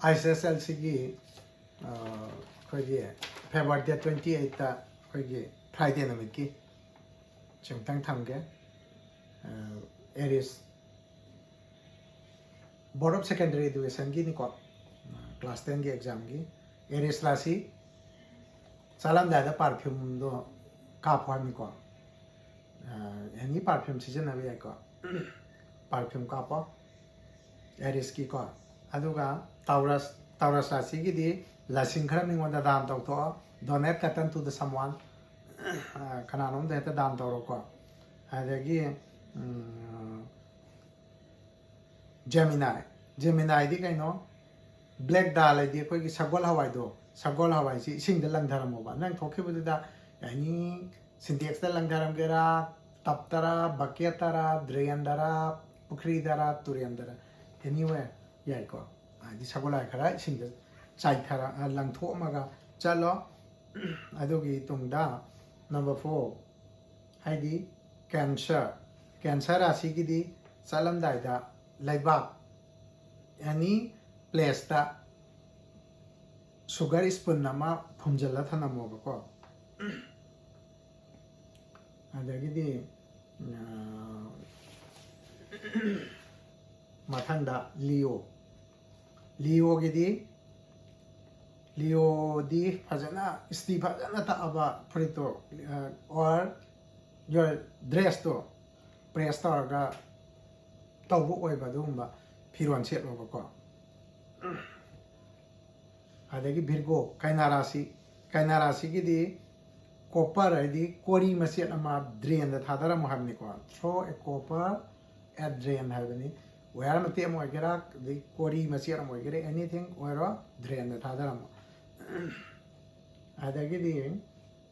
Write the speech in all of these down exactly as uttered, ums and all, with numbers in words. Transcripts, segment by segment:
ꯑꯥꯏ ꯑꯦꯁ L ꯁꯤꯒꯤ ꯑꯩꯈꯣꯏꯒꯤ February date twenty ꯑꯩꯠꯇ ꯑꯩꯈꯣꯏꯒꯤ ꯐ꯭ꯔꯥꯏꯗꯦ ꯅꯨꯃꯤꯠꯀꯤ ꯆꯨꯝꯇꯪ ꯊꯝꯒꯦ꯫ ꯑꯦꯔꯤꯁ ꯕꯣꯔꯗ ꯑꯣꯐ ꯁꯦꯀꯦꯟꯗꯔꯤ ꯏꯗꯨꯀꯦꯁꯟꯒꯤꯅꯤꯀꯣ, ꯀ꯭ꯂꯥꯁ ꯇꯦꯟꯒꯤ ꯑꯦꯛꯖꯥꯝꯒꯤ꯫ ꯑꯦꯔꯤꯁ ꯔꯥꯁꯤ ꯆꯥꯔꯝꯗꯥꯏꯗ ꯄꯥꯔꯐ꯭ꯌꯨꯝꯗꯣ ꯀꯥꯞꯄꯣ ꯍꯥꯏꯕꯅꯤꯀꯣ꯫ ꯑꯦꯅꯤ ꯄꯥꯔꯐ꯭ꯌꯨꯝ ꯁꯤꯖꯤꯟꯅꯕ ꯌꯥꯏꯀꯣ꯫ ꯄꯥꯔꯐ꯭ꯌꯨꯝ ꯀꯥꯞꯄꯣ ꯑꯦꯔꯤꯁꯀꯤꯀꯣ꯫ ꯑꯗꯨꯒ ꯇꯥꯎꯔꯁ ꯇꯥꯎꯔꯁ ꯔꯥꯁꯤꯒꯤꯗꯤ ꯂꯁꯤꯡ ꯈꯔ ꯃꯤꯉꯣꯟꯗ ꯗꯥꯟ ꯇꯧꯊꯣꯛꯑꯣ꯫ Donate cotton to the someone꯫ ꯀꯅꯥꯅꯣꯝꯗ ꯍꯦꯛꯇ ꯗꯥꯟ ꯇꯧꯔꯣꯀꯣ꯫ ꯑꯗꯒꯤ ꯖꯦꯃꯤꯅꯥꯏ ꯖꯦꯃꯤꯅꯥꯏꯗꯤ ꯀꯩꯅꯣ? ꯕ꯭ꯂꯦꯛ ꯗꯥꯜ ꯍꯥꯏꯗꯤ ꯑꯩꯈꯣꯏꯒꯤ ꯁꯒꯣꯜ ꯍꯋꯥꯏꯗꯣ, ꯁꯒꯣꯜ ꯍꯋꯥꯏꯁꯤ ꯏꯁꯤꯡꯗ ꯂꯪꯊꯔꯝꯃꯣꯕ꯫ ꯅꯪ ꯊꯣꯛꯈꯤꯕꯗꯨꯗ ꯑꯦꯅꯤ ꯁꯤꯟꯇꯦꯛꯁꯇ ꯂꯪꯊꯔꯝꯒꯦꯔꯥ, ꯇꯞꯇꯔꯥ, ꯕꯛꯀꯦꯠꯇꯔꯥ, ꯗ꯭ꯔꯦꯟꯗꯔꯥ, ꯄꯨꯈ꯭ꯔꯤꯗꯔꯥ, ꯇꯨꯔꯦꯟꯗꯔꯥ, ꯑꯦꯅꯤꯋꯦ ꯌꯥꯏꯀꯣ꯫ ꯍꯥꯏꯗꯤ ꯁꯒꯣꯜ ꯍꯋꯥꯏ ꯈꯔ ꯏꯁꯤꯡꯗ ꯆꯥꯏꯊꯔ ꯂꯪꯊꯣꯛꯑꯝꯃꯒ ꯆꯠꯂꯣ꯫ ꯑꯗꯨꯒꯤ ꯇꯨꯡꯗ ꯅꯝꯕꯔ ꯐꯣꯔ ꯍꯥꯏꯗꯤ ꯀꯦꯟꯁꯔ꯫ ꯀꯦꯟꯁꯔ ꯔꯥꯁꯤꯒꯤꯗꯤ ꯆꯠꯂꯝꯗꯥꯏꯗ ꯂꯩꯕꯥꯛ ꯑꯦꯅꯤ ꯄ꯭ꯂꯦꯁꯇ ꯁꯨꯒꯔ ꯁ꯭ꯄꯨꯟ ꯑꯃ ꯐꯨꯝꯖꯤꯜꯂ ꯊꯝꯂꯝꯃꯣꯕꯀꯣ꯫ ꯑꯗꯒꯤꯗꯤ ꯃꯊꯪꯗ ꯂꯤꯑꯣ꯫ ꯂꯤꯑꯣꯒꯤꯗꯤ ꯂꯤꯑꯣꯗꯤ ꯐꯖꯅ ꯏꯁꯇꯤ ꯐꯖꯅ ꯇꯛꯑꯕ ꯐꯨꯔꯤꯠꯇꯣ, or your dressꯇꯣ press ꯇꯧꯔꯒ ꯇꯧꯕ ꯑꯣꯏꯕ ꯑꯗꯨꯒꯨꯝꯕ ꯐꯤꯔꯣꯜ ꯁꯦꯠꯂꯣꯕꯀꯣ꯫ ꯑꯗꯒꯤ ꯚꯤꯔꯒꯣ, ꯀꯩꯅꯥ ꯔꯥꯁꯤ꯫ ꯀꯩꯅꯥ ꯔꯥꯁꯤꯒꯤꯗꯤ ꯀꯣꯄꯔ ꯍꯥꯏꯗꯤ ꯀꯣꯔꯤ ꯃꯆꯦꯠ ꯑꯃ ꯗ꯭ꯔꯦꯟꯗ ꯊꯥꯗꯔꯝꯃꯣ ꯍꯥꯏꯕꯅꯤꯀꯣ꯫ Throw a copper at drain ꯍꯥꯏꯕꯅꯤ꯫ ꯋꯥꯌꯔ ꯃꯇꯦꯛ ꯑꯃ ꯑꯣꯏꯒꯦꯔꯥ, ꯑꯗꯩ ꯀꯣꯔꯤ ꯃꯆꯦꯠ ꯑꯃ ꯑꯣꯏꯒꯦꯔꯥ, anything ꯑꯣꯏꯔꯣ, ꯗ꯭ꯔꯦꯟꯗ ꯊꯥꯗꯔꯝꯃꯣ꯫ ꯑꯗꯒꯤꯗꯤ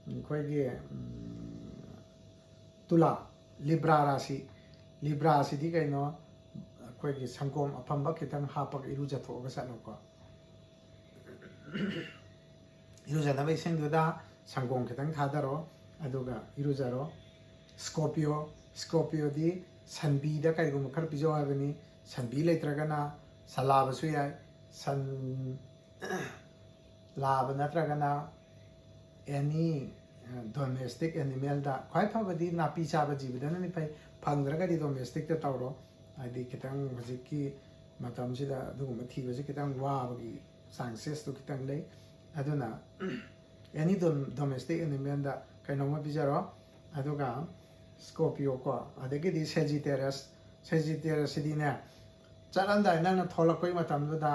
ꯑꯩꯈꯣꯏꯒꯤ ꯇꯨꯂꯥ, ꯂꯤꯕ꯭ꯔꯥ ꯔꯥꯁꯤ꯫ ꯂꯤꯕ꯭ꯔꯥꯁꯤꯗꯤ ꯀꯩꯅꯣ? ꯑꯩꯈꯣꯏꯒꯤ ꯁꯪꯒꯣꯝ ꯑꯐꯝꯕ ꯈꯤꯇꯪ ꯍꯥꯞꯄꯒ ꯏꯔꯨꯖꯊꯣꯛꯑꯒ ꯆꯠꯂꯣꯀꯣ꯫ ꯏꯔꯨꯖꯅꯕ ꯏꯁꯤꯡꯗꯨꯗ ꯁꯪꯒꯣꯝ ꯈꯤꯇꯪ ꯊꯥꯗꯔꯣ, ꯑꯗꯨꯒ ꯏꯔꯨꯖꯔꯣ꯫ ꯁ꯭ꯀꯣꯔꯄꯤꯌꯣ, ꯁ꯭ꯀꯣꯔꯄꯤꯌꯣꯗꯤ ꯁꯟꯕꯤꯗ ꯀꯔꯤꯒꯨꯝꯕ ꯈꯔ ꯄꯤꯖꯧ ꯍꯥꯏꯕꯅꯤ꯫ ꯁꯟꯕꯤ ꯂꯩꯇ꯭ꯔꯒꯅ ꯁꯟ ꯂꯥꯕꯁꯨ ꯌꯥꯏ, ꯁꯟ ꯂꯥꯕ ꯅꯠꯇ꯭ꯔꯒꯅ ꯑꯦꯅꯤ ꯗꯣꯃꯦꯁꯇꯤꯛ ꯑꯦꯅꯤꯃꯦꯜꯗ꯫ ꯈ꯭ꯋꯥꯏ ꯐꯕꯗꯤ ꯅꯥꯄꯤ ꯆꯥꯕ ꯖꯤꯕꯗꯅꯗꯤ ꯐꯩ꯫ ꯐꯪꯗ꯭ꯔꯒꯗꯤ ꯗꯣꯃꯦꯁꯇꯤꯛꯇ ꯇꯧꯔꯣ꯫ ꯍꯥꯏꯗꯤ ꯈꯤꯇꯪ ꯍꯧꯖꯤꯛꯀꯤ ꯃꯇꯝꯁꯤꯗ ꯑꯗꯨꯒꯨꯝꯕ ꯊꯤꯕꯁꯤ ꯈꯤꯇꯪ ꯋꯥꯕꯒꯤ ꯆꯥꯟꯁꯦꯁꯇꯨ ꯈꯤꯇꯪ ꯂꯩ꯫ ꯑꯗꯨꯅ ꯑꯦꯅꯤ ꯗꯣꯃꯦꯁꯇꯤꯛ ꯑꯦꯅꯤꯃꯦꯜꯗ ꯀꯩꯅꯣꯝꯃ ꯄꯤꯖꯔꯣ꯫ ꯑꯗꯨꯒ ꯁ꯭ꯀꯣꯔꯄꯤꯌꯣ ꯀꯣ, ꯑꯗꯒꯤꯗꯤ ꯁꯦꯖꯤꯇꯦꯔꯁ꯫ ꯁꯦꯖꯤꯇꯦꯔꯁꯁꯤꯗꯤꯅꯦ, ꯆꯠꯂꯝꯗꯥꯏ ꯅꯪꯅ ꯊꯣꯛꯂꯛꯄꯩ ꯃꯇꯝꯗꯨꯗ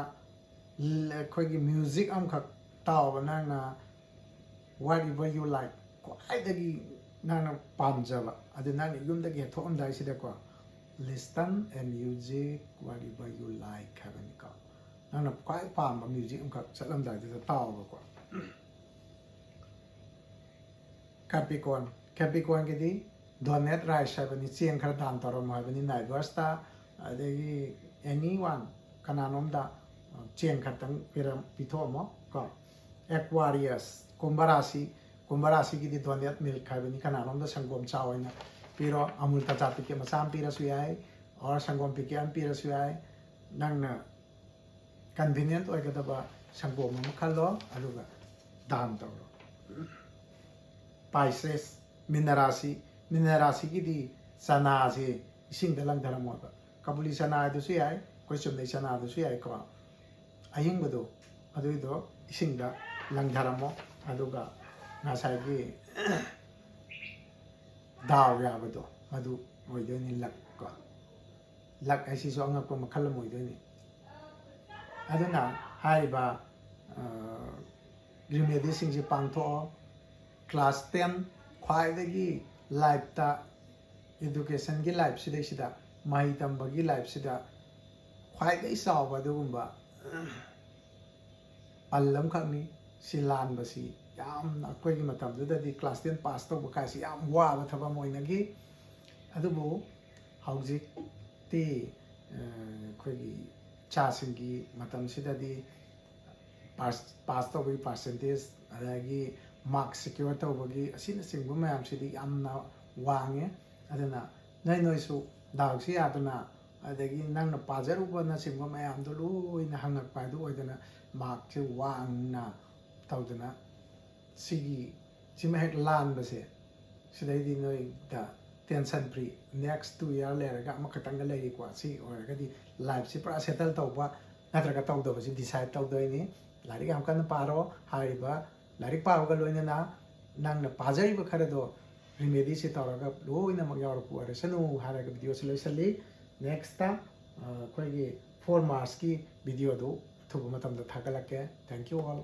ꯂ-, ꯑꯩꯈꯣꯏꯒꯤ ꯃ꯭ꯌꯨꯖꯤꯛ ꯑꯃꯈꯛ ꯇꯥꯎꯕ, ꯅꯪꯅ whatever you like, ꯈ꯭ꯋꯥꯏꯗꯒꯤ ꯅꯪꯅ ꯄꯥꯝꯖꯕ ꯑꯗꯨ ꯅꯪꯅ ꯌꯨꯝꯗꯒꯤ ꯍꯦꯛ ꯊꯣꯛꯑꯝꯗꯥꯏꯁꯤꯗꯀꯣ, "Listen a music whatever you like" ꯍꯥꯏꯕꯅꯤꯀꯣ꯫ ꯅꯪꯅ ꯈ꯭ꯋꯥꯏ ꯄꯥꯝꯕ ꯃ꯭ꯌꯨꯖꯤꯛ ꯑꯃꯈꯛ ꯆꯠꯂꯝꯗꯥꯏꯗꯨꯗ ꯇꯥꯎꯕꯀꯣ꯫ ꯀꯦꯄꯤꯀꯣꯟ, ꯀꯦꯄꯤꯀꯣꯟꯒꯤꯗꯤ ꯗꯣꯅꯦꯠ ꯔꯥꯏꯁ ꯍꯥꯏꯕꯅꯤ, ꯆꯦꯡ ꯈꯔ ꯗꯥꯟ ꯇꯧꯔꯝꯃꯣ ꯍꯥꯏꯕꯅꯤ ꯅꯥꯏꯕꯔꯁꯇ, ꯑꯗꯒꯤ ꯑꯦꯅꯤ ꯋꯥꯟ, ꯀꯅꯥꯅꯣꯝꯗ ꯆꯦꯡ ꯈꯛꯇꯪ ꯄꯤꯔꯝ-, ꯄꯤꯊꯣꯛꯑꯝꯃꯣ ꯀꯣ꯫ ꯑꯦꯀ꯭ꯋꯥꯔꯤꯌꯁ, ꯀꯨꯝꯚ ꯔꯥꯁꯤ, ꯀꯨꯝꯚ ꯔꯥꯁꯤꯒꯤꯗꯤ ꯗꯣꯅꯦꯠ ꯃꯤꯜꯛ ꯍꯥꯏꯕꯅꯤ, ꯀꯅꯥꯅꯣꯝꯗ ꯁꯪꯒꯣꯝ ꯆꯥ ꯑꯣꯏꯅ ꯄꯤꯔꯣ꯫ ꯑꯃꯨꯜ ꯇꯆꯥ ꯄꯤꯀꯦꯠ ꯃꯆꯥ ꯑꯃ ꯄꯤꯔꯁꯨ ꯌꯥꯏ, ꯑꯣꯔ ꯁꯪꯒꯣꯝ ꯄꯤꯀꯦꯠ ꯑꯃ ꯄꯤꯔꯁꯨ ꯌꯥꯏ꯫ ꯅꯪꯅ ꯀꯟꯚꯤꯅꯤꯌꯦꯟꯠ ꯑꯣꯏꯒꯗꯕ ꯁꯪꯒꯣꯝ ꯑꯃ ꯈꯜꯂꯣ, ꯑꯗꯨꯒ ꯗꯥꯟ ꯇꯧꯔꯣ꯫ ꯄꯥꯏꯁꯦꯁ, ꯃꯤꯅ ꯔꯥꯁꯤ, ꯃꯤꯅ ꯔꯥꯁꯤꯒꯤꯗꯤ ꯆꯅꯥꯁꯦ ꯏꯁꯤꯡꯗ ꯂꯪꯊꯔꯝꯃꯣꯕ꯫ ꯀꯕꯨꯂꯤ ꯆꯅꯥ ꯍꯥꯏꯗꯨꯁꯨ ꯌꯥꯏ, ꯑꯩꯈꯣꯏ ꯆꯨꯝꯅꯩ ꯆꯅꯥꯗꯨꯁꯨ ꯌꯥꯏꯀꯣ꯫ ꯑꯍꯤꯡꯕꯗꯣ, ꯑꯗꯨꯏꯗꯣ ꯏꯁꯤꯡꯗ ꯂꯪꯊꯔꯝꯃꯣ, ꯑꯗꯨꯒ ꯉꯁꯥꯏꯒꯤ ꯗꯥꯎ ꯌꯥꯕꯗꯣ ꯃꯗꯨ ꯑꯣꯏꯗꯣꯏꯅꯤ, ꯂꯛ ꯀꯣ꯫ ꯂꯛ ꯍꯥꯏꯁꯤꯁꯨ ꯑꯉꯛꯄ ꯃꯈꯜ ꯑꯃ ꯑꯣꯏꯗꯣꯏꯅꯤ꯫ ꯑꯗꯨꯅ ꯍꯥꯏꯔꯤꯕ, ꯑ, ꯔꯤꯃꯦꯗꯤꯁꯤꯡꯁꯤ ꯄꯥꯡꯊꯣꯛꯑꯣ꯫ ꯀ꯭ꯂꯥꯁ ꯇꯦꯟ, ꯈ꯭ꯋꯥꯏꯗꯒꯤ ꯂꯥꯏꯐꯇ, ꯏꯗꯨꯀꯦꯁꯟꯒꯤ ꯂꯥꯏꯐꯁꯤꯗꯩꯁꯤꯗ, ꯃꯍꯩ ꯇꯝꯕꯒꯤ ꯂꯥꯏꯐꯁꯤꯗ ꯈ꯭ꯋꯥꯏꯗꯒꯤ ꯆꯥꯎꯕ ꯑꯗꯨꯒꯨꯝꯕ ꯄꯜ ꯑꯃꯈꯛꯅꯤ꯫ ꯁꯤ ꯂꯥꯟꯕꯁꯤ ꯌꯥꯝꯅ, ꯑꯩꯈꯣꯏꯒꯤ ꯃꯇꯝꯗꯨꯗꯗꯤ ꯀ꯭ꯂꯥꯁ ꯇꯦꯟ ꯄꯥꯁ ꯇꯧꯕ ꯀꯥꯏꯁꯤ ꯌꯥꯝ ꯋꯥꯕ ꯊꯕꯛ ꯑꯃ ꯑꯣꯏꯅꯈꯤ꯫ ꯑꯗꯨꯕꯨ ꯍꯧꯖꯤꯛꯇꯤ, ꯑ, ꯑꯩꯈꯣꯏꯒꯤ ꯏꯆꯥꯁꯤꯡꯒꯤ ꯃꯇꯝꯁꯤꯗꯗꯤ ꯄꯥꯁ, ꯄꯥꯁ ꯇꯧꯕꯒꯤ ꯄꯥꯔꯁꯦꯟꯇꯦꯖ, ꯑꯗꯒꯤ ꯃꯥꯔꯛ ꯁꯦꯀ꯭ꯌꯣꯔ ꯇꯧꯕꯒꯤ, ꯑꯁꯤꯅꯆꯤꯡꯕ ꯃꯌꯥꯝꯁꯤꯗꯤ ꯌꯥꯝꯅ ꯋꯥꯡꯉꯦ꯫ ꯑꯗꯨꯅ ꯅꯣꯏ ꯅꯣꯏꯁꯨ ꯗꯥꯎꯁꯤ ꯌꯥꯗꯅ ꯑꯗꯒꯤ ꯅꯪꯅ ꯄꯥꯖꯔꯨꯕꯅꯆꯤꯡꯕ ꯃꯌꯥꯝꯗꯣ ꯂꯣꯏꯅ ꯍꯪꯉꯛꯄ ꯍꯥꯏꯗꯨ ꯑꯣꯏꯗꯅ, ꯃꯥꯔꯛꯁꯦ ꯋꯥꯡꯅ ꯇꯧꯗꯅ ꯁꯤꯒꯤ ꯁꯤꯃ ꯍꯦꯛ ꯂꯥꯟꯕꯁꯦ, ꯁꯤꯗꯩꯗꯤ ꯅꯣꯏꯗ tension free, next two year ꯂꯩꯔꯒ ꯑꯃꯈꯛꯇꯪꯒ ꯂꯩꯔꯤꯀꯣ꯫ ꯁꯤ ꯑꯣꯏꯔꯒꯗꯤ ꯂꯥꯏꯐꯁꯤ ꯄꯨꯔꯥ ꯁꯦꯇꯜ ꯇꯧꯕ ꯅꯠꯇ꯭ꯔꯒ ꯇꯧꯗꯕꯁꯤ ꯗꯤꯁꯥꯏꯠ ꯇꯧꯗꯣꯏꯅꯤ꯫ ꯂꯥꯏꯔꯤꯛ ꯌꯥꯝ ꯀꯟꯅ ꯄꯥꯔꯣ꯫ ꯍꯥꯏꯔꯤꯕ ꯂꯥꯏꯔꯤꯛ ꯄꯥꯕꯒ ꯂꯣꯏꯅꯅ ꯅꯪꯅ ꯄꯥꯖꯔꯤꯕ ꯈꯔꯗꯣ ꯔꯤꯃꯦꯗꯤꯁꯤ ꯇꯧꯔꯒ ꯂꯣꯏꯅꯃꯛ ꯌꯥꯎꯔꯛꯄ ꯑꯣꯏꯔꯁꯅꯨ ꯍꯥꯏꯔꯒ ꯚꯤꯗꯤꯑꯣꯁꯤ ꯂꯣꯏꯁꯤꯜꯂꯤ꯫ ꯅꯦꯛꯁꯇ ꯑꯩꯈꯣꯏꯒꯤ ꯐꯣꯔ ꯃꯥꯔꯁꯀꯤ ꯚꯤꯗꯤꯑꯣꯗꯨ ꯑꯊꯨꯕ ꯃꯇꯝꯗ ꯊꯥꯒꯠꯂꯛꯀꯦ꯫ Thank you all.